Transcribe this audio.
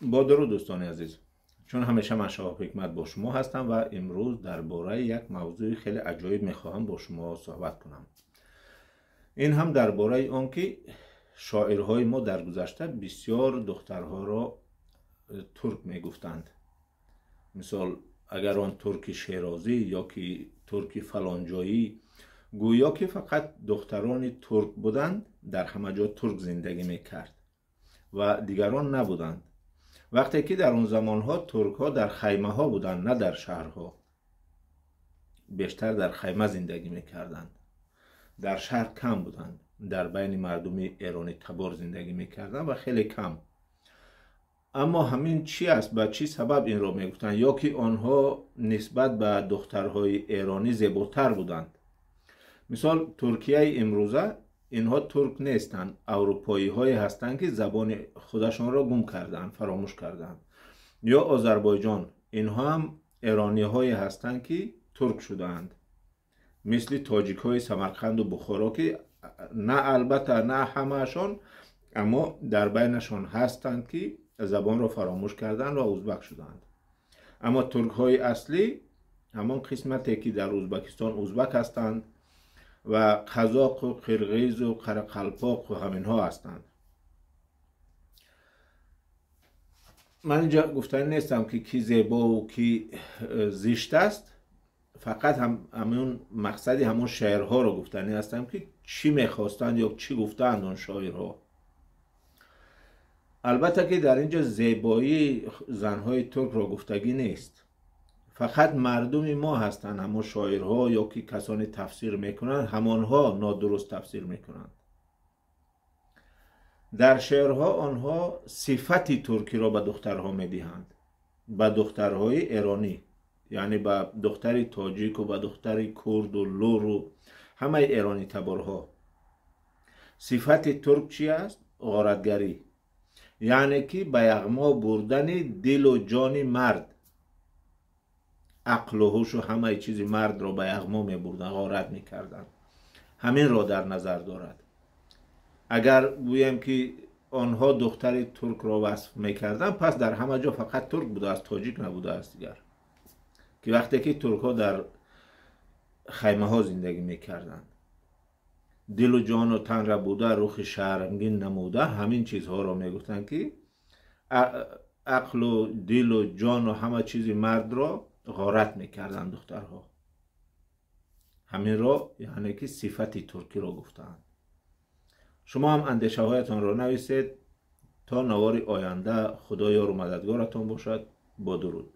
Бо дуруд, дӯстони азиз. Чун ҳамеша ман Шаҳоб Ҳикмат бо шумо ҳастам ва имрӯз дар бораи як мавзӯи хеле аҷоиб мехоҳам бо шумо суҳбат кунам. Ин ҳам дар бораи он ки шоирҳои мо дар гузашта бисёр духтарҳоро турк мегуфтанд. Мисол, агар он турки шерозӣ ё ки турки фалонҷоӣ, гӯё ки фақат духтарони турк буданд, дар ҳама ҷо турк зиндагӣ мекард ва дигарон набуданд. Вақте ки дар он замонҳо туркҳо дар хаймаҳо буданд, на дар шаҳрҳо, бештар дар хайма зиндагӣ мекарданд, дар шаҳр кам буданд, дар байни мардуми эронӣ табор зиндагӣ мекарданд ва хеле кам. Аммо ҳамин чӣ аст, ба чӣ сабаб инро мегуфтанд? Ё ки онҳо нисбат ба духтарҳои эронӣ зеботар буданд? Мисол, Туркияи имрӯза инҳо турк нестанд, аврупоиҳое ҳастанд, ки забони худашонро гум карданд, фаромӯш карданд. Ё Озарбойҷон, инҳо ҳам эрониҳое ҳастанд, ки турк шудаанд, мисли тоҷикҳои Самарқанду Бухоро, ки на албатта на ҳамаашон, аммо дар байнашон ҳастанд, ки забонро фаромӯш карданд ва узбак шуданд. Аммо туркҳои аслӣ ҳамон қисмате ки дар Узбакистон узбак ҳастанд ва қазоқу қирғизу қарақалпоқу ҳаминҳо ҳастанд. Ман инҷа гуфтанӣ нестам, ки ки зебову ки зишт аст, фақат ҳамон мақсади ҳамон шеърҳоро гуфтанӣ ҳастам, ки чӣ мехостанд ё чӣ гуфтаанд он шоирҳо. Албатта ки дар инҷо зебоии занҳои туркро гуфтагӣ нест, фақат мардуми мо ҳастанд ҳамон шоирҳо ё ки касоне тафсир мекунанд, ҳамонҳо нодуруст тафсир мекунанд. Дар шеърҳо онҳо сифати туркиро ба духтарҳо медиҳанд, ба духтарҳои эронӣ, яъне ба духтари тоҷику ба духтари курду луру ҳамаи эронӣ таборҳо. Сифати турк чи аст? Ғоратгарӣ, яъне ки ба яғмо бурдани дилу ҷони мард, ақлу ҳушу ҳамаи чизи мардро ба яғмо мебурданд, ғорат мекарданд. Ҳаминро дар назар дорад. Агар гӯем ки онҳо духтари туркро васф мекарданд, пас дар ҳама ҷо фақат турк будааст, тоҷик набудааст дигар, ки вақте ки туркҳо дар хаймаҳо зиндагӣ мекарданд, дилу ҷону танра буда, рухи шармгин намуда, ҳамин чизҳоро мегуфтанд, ки ақлу дилу ҷону ҳама чизи мардро ғорат мекарданд духтарҳо. Ҳаминро яъне ки сифати туркиро гуфтаанд. Шумо ҳам андешаҳоятонро нависед. То навори оянда Худо ёру мададгоратон бошад. Бо дуруд.